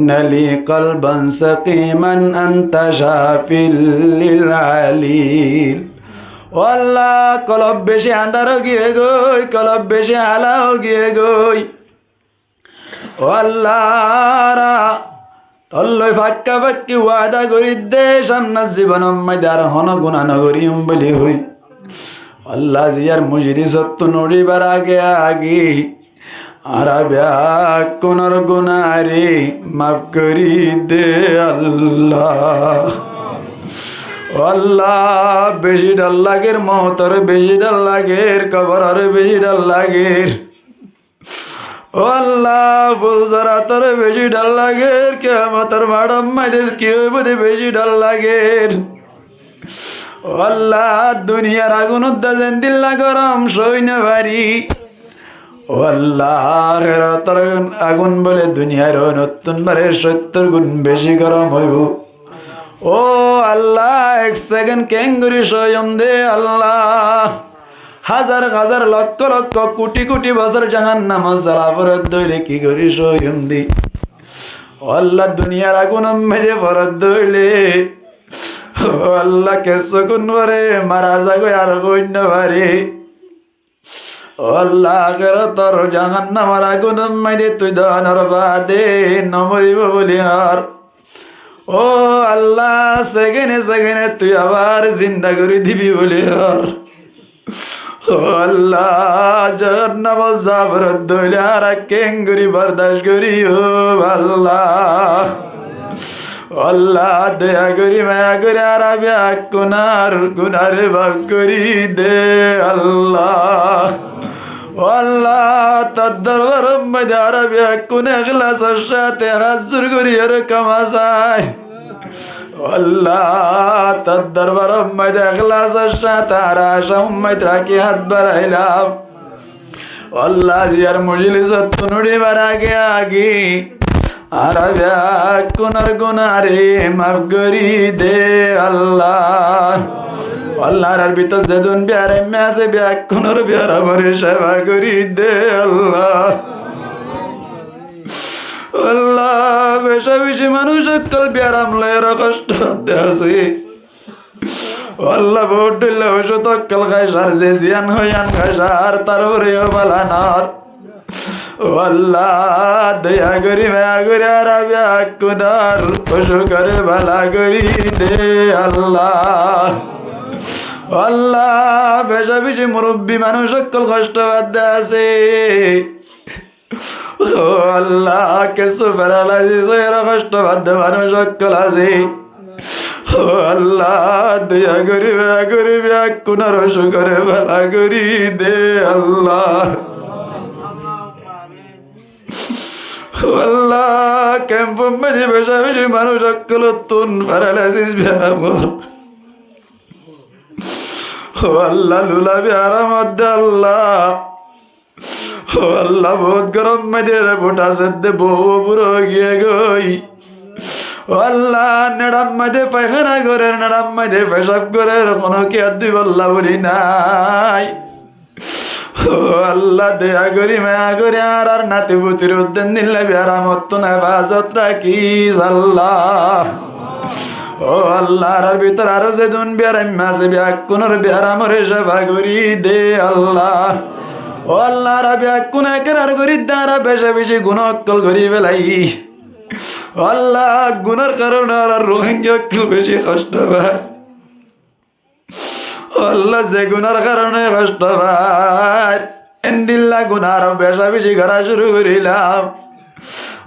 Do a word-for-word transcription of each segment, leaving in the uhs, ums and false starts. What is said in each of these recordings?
إن لي قلبا سقيما أنت شافي للعليل. Ó Allah, kolb beci andár ói giyé goi, kolb beci hala ói giyé goi. Ó Allah, añára tollói fakka fakki wada gorídde, samnar zibonor maze ar hono guná nogoríyum buli hoi. Ó Allah, ziyar mojilisottún uçíbar age age añára beggúnor gunáre maf gorí de Allah. Ó Allah, beci dhor lager, moutor beci dhor lager, koboror beci dhor lager. Ó Allah, fusarator beci dhor lager, kiyamotor maçor maze ki óibo de beci dhor lager. Ó Allah, duniyar agun uddá zendilla gorom sói no fari. Ó Allah, akérator agun bóle duniyar agunottún bare sóttor gun beci gorom óibo. Ó Allah, ek sekend keéngorí sóiyum de Allah. Házar házar, lokkó lokkó, kuthi kuthi bosór jahannamot zala foredde óile ki gorí sóiyum de. Ó Allah, duniyar agunor maze foredde óile, ó Allah, kessúkkun fore mara zagói, ar hoói no fare. Ó Allah, akérator jahannamor agunor maze tui donor bade no moribo buli hoór. Ó Allah, sekende sekende tui abar zinda gorí dibi buli hoór. Ó Allah, jahannamot za foredde óile añára keéngorí bordac goríyum Allah. Ó Allah, doya gorí, maya gorí añára beggúnor gunáre maf gorí de Allah. Ó Allah, tor dorbaror maze añára beggúne ehlasor sáte hát zor gorí erkam asái. Ó Allah, tor dorbaror maze ehlasor sáte añára acá ummit rakí hát barailam. Ó Allah, ziyar mojilisottún uçíbar age age añára beggúnor gunáre maf gorí de Allah. Ó Allah, añárar bútore zedún biyaram asé, beggúnor biyaramor céfa gorí de Allah. Ó Allah, beca beci manúic ókkol biyaram loiyóre hoctó fadde asé. Ó Allah, bout dhoilla ocúd ókkol háic, ar ze ziyán hoó yián háic, ar tarfore yó bála noór. Ó Allah, doya gorí, maya gorí añára beggúnor ocúkore bála gorí de Allah. Ó Allah, beca beci murubbi manúic ókkol hoctó fadde asé. Ó Allah, kessú paralysis óiyore hoctó fadde manúic ókkol asé. Ó Allah, doya gorí, maya gorí beggúnor ocúkore bála gorí de Allah. Ó Allah, kemfor maze beca beci manúic ókkolottún paralysis biyaram ór. Ó Allah, lula biyaram ór de Allah. Ó Allah, bout gorom maze re bútha sedde bou buro ói giyé goi. Ó Allah, neçar maze faikána gorer, neçar maze fecaf gorer, hono kiyá dui balla buli nái. Ó Allah, doya gorí, maya gorí añárar nati futir uddá endilla biyaramottún hefazot rakís Allah. Ó Allah, añárar bútore aró zedún biyaram asé, beggúnor biyaramor céfa gorí de Allah. Ó Allah, añára beggúne ekrar gorí de, añára beca beci guná ókkol gorí félaiyi. Ó Allah, gunár karone añárar Ruáingga ókkol beci hoctó far. Ó Allah, ze gunár karone hoctó far, endilla guná aró beca beci gorá cúru gorílam.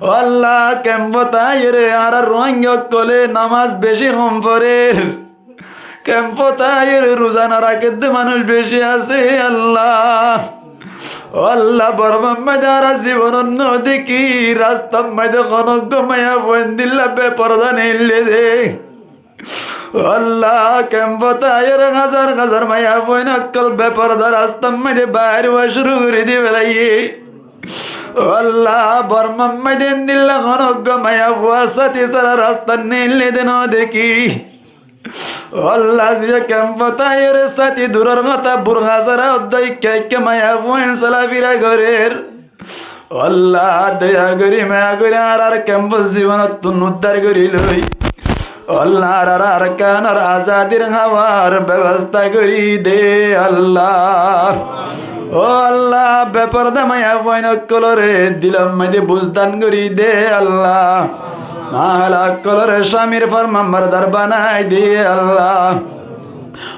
Ó Allah, kemfot aiyóre añárar Ruáingga ókkole nomaz beci hom forer. Kemfot aiyóre ruza no rakédde manúic beci asé Allah. Ó Allah, Bormar maze añára zibonot no dekí, rastar maze honó uggwá maiyafua endilla beforda neille de. Ó Allah, kemfot aiyóre házar házar maiyafuain ókkol beforda rastar maze bair ówa cúru gorí di félaiye. Ó Allah, Bormar maze endilla honó uggwá maiyafua sáti sára rastat neille de no dekí. Ó Allah, ziyó kemfot aiyóre sáti duror hotá, burka sára uddá ikká ikká maiyafuain solafira gorer. Ó Allah, doya gorí, maya gorí, añárar kemfor zibonóttun uddár gorí loi. Ó Allah, añárar Arkanor azadir háwar bebosta gorí de, Allah. Ó Allah, beforda maiyafuain ókkolore dilor maze buz dan gorí de, Allah. Mahala ókkolore camir formanbordar banai de, Allah.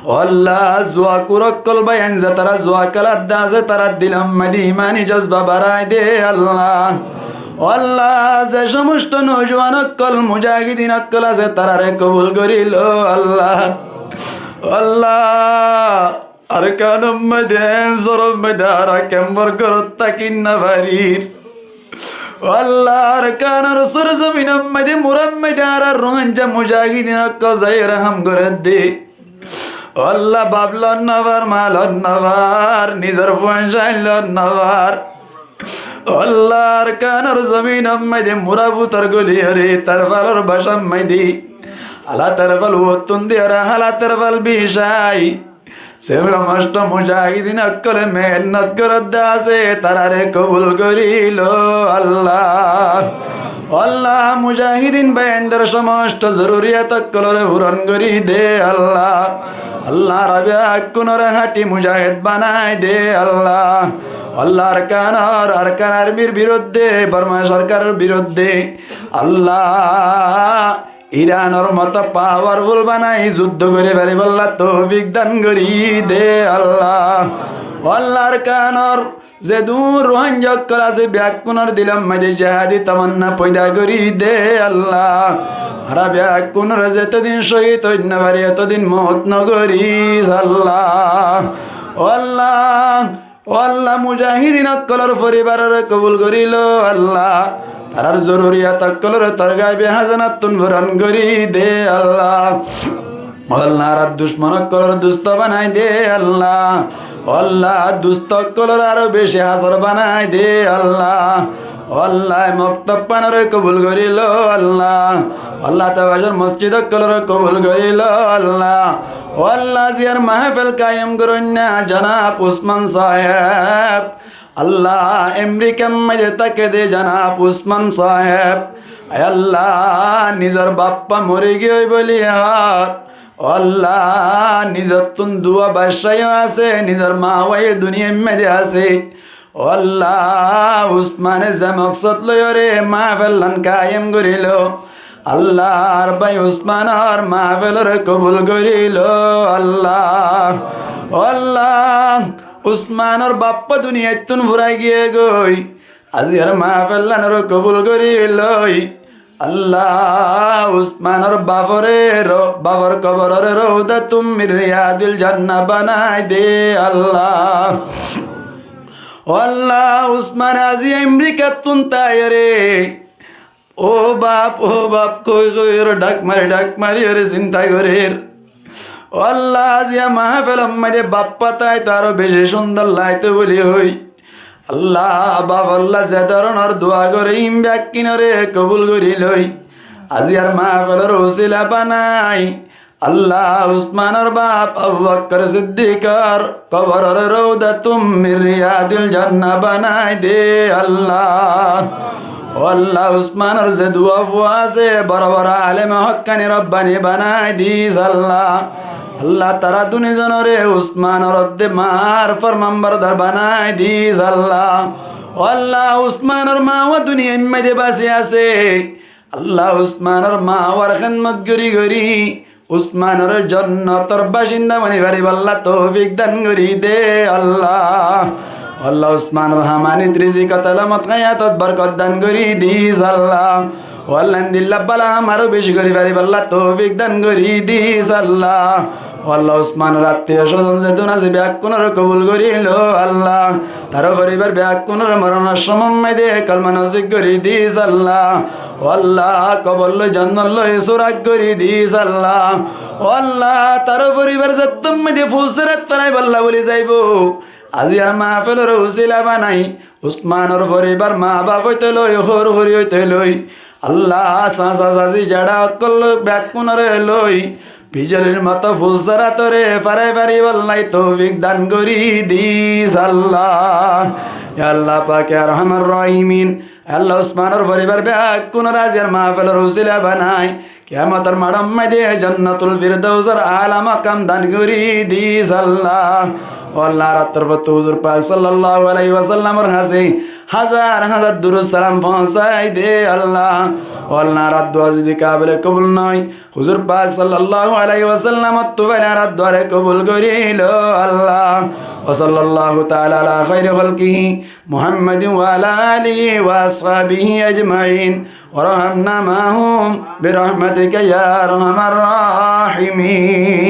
Ó Allah, zuwa kur ókkol báiyain zetará zuwa kéladde asé, tarár dilor maze imani jozba barái de, Allah. Ó Allah, ze somosto noujuwan ókkol, mujahidin ókkol asé, taráre kobul gorí lo, Allah. Ó Allah, Arkanor maze, en zoror maze, añára kemfor górot táki no farir. Ó Allah, Arkanor sórzominor maze, murar maze, añárar Ruáingga mujahidin ókkol zaiyóre ham gorédde. Ó Allah, baf lon no far, ma lon no far, nizor fuain cáin lon no far. Ó Allah, Arkanor zominor maze mura butor goliyóre, terfalor bacár maze, hala terfal uottún diyóre, hala terfal bicái, ze somosto mujahidin ókkole mehénnot gorédde asé, taráre kobul gorí lo, Allah. Ó Allah, mujahidin báiyaindor somosto zoruriyot ókkolore furon gorí de, Allah. Allah, añára beggúnore háñti mujahid banai de, Allah. Ó Allah, Arkanor, Arkan Armir biruddé, Borma sorkaror biruddé, Allah, Iranor moto pawarful banai zuddo gorí faribálla toufik dan gorí de, Allah. Ó Allah, Arkanor zedún Ruáingga ókkol asé, beggúnor dilor maze jihadi tamanna foida gorí de, Allah. Añára beggúnore zetodin cóhid ói no fari, etodin mout no gorís, Allah. Ó Allah, ó Allah, mujahidin ókkolor foribarore kobul gorí lo, Allah. Tarár zoruriyot ókkolore tor gaibi házanattún furon gorí de, Allah. Ó Allah, añárar ducmon ókkolore dustó banai de, Allah. Ó Allah, dustó ókkolore aró beci asor banai de, Allah. Ó Allah, e moktob fanoré kobul gorí lo, Allah. Ó Allah, tawajjur mosjid ókkolore kobul gorí lo, Allah. Ó Allah, ziyar mahfil kayem goróinna jonab Usman sáheb, Allah, Amerikar maze táke de jonab Usman sáheb. Ai Allah, nizor baffa mori giyói buli hoór. Ó Allah, nizottún duwa baccá yó asé, nizor mawa yó duniyair maze asé. Ó Allah, Usmane ze moksod loiyóre mahfillán kayem gorílo, Allah, añár bái Usmanor mahfilore kobul gorílo, Allah. Ó Allah, Usmanor baffa duniyaittún furai giyé goi. Aijjar mahfillánore kobul gorí loi. Allah, Usmanor bafore ro-, bafor koborore roudatum min riyadil janna banai de, Allah. Ó Allah, Usman aijja Amerikattún táiyore ó baf, ó baf, koi koiyore dhak mari, dhak mariyore sinta gorér. Ó Allah, aijja mahfilor maze baffa táito aró beci cúndor laito buli hoi. Allah, bafolla ze dóronor dua goré, ín bekkúnore kobul gorí loi. Aijjar mahfilor usila banai Allah, Usmanor baf Abu Bakkar Siddikor koborore roudatum min riyadil janna banai de, Allah. Ó Allah, Usmanor ze duwa fua asé, boro boro aleme hókkani Robbani banai dis, Allah. Allah, tará duni zonore Usmanor edde mar formanbordar banai dis, Allah. Ó Allah, Usmanor mawa duniyair maze basi asé. Allah, Usmanor mawar hédmot gorí gorí Usmanore jonnotor bacinda bani faribálla toufik dan gorí de, Allah. Ó Allah, Usmanor hamanit rizikot, elamot, hayatot borkot dan gorí dis, Allah. Ó Allah, endilla bála ham aró beci gorí faribálla toufik dan gorí dis, Allah. Ó Allah, Usmanor attiyo sozon zedún asé bekkúnore kobul gorí lo, Allah. Taró foribar bekkúnore moronor somot maze kolma nosib gorí dis, Allah. Ó Allah, kobor loi jonnot loi surak gorí dis, Allah. Ó Allah, taró foribar zettót maze fusrat faraibálla buli zaibo. Aijjar mahfilore usila banai Usmanor foribar, ma baf óite loi, hór hóri óite loi, Allah, sasa sasi jeda ókkol loi, bekkúnore loi, bijolir moto fusratore farai faribálla toufik dan gorí dis, Allah. Ya Allah pak, ya Arhamar Rahimin, Allah Usmanor foribar beggúnore aziyar mahfilor usila banai kiyamotor maçor maze Jannatul Firdausor ala makam dan gori dis Allah. Ó Allah, añárar torfóttu huzur pak sallallahu alaihi wasallamor hañsé házar házar durud salam foóñsai de Allah. Ó Allah, añárar dua zodi kabile kobul no ói, huzur pak sallallahu alaihi wasallamottu faile añárar duare kobul gori lo Allah. Wa sallallahu taala ala khairi khalqihi Muhammadin wa ala alihi wa ashabihi ajmain. Warhamna ma'ahum birahmatika ya arhamar rahimin.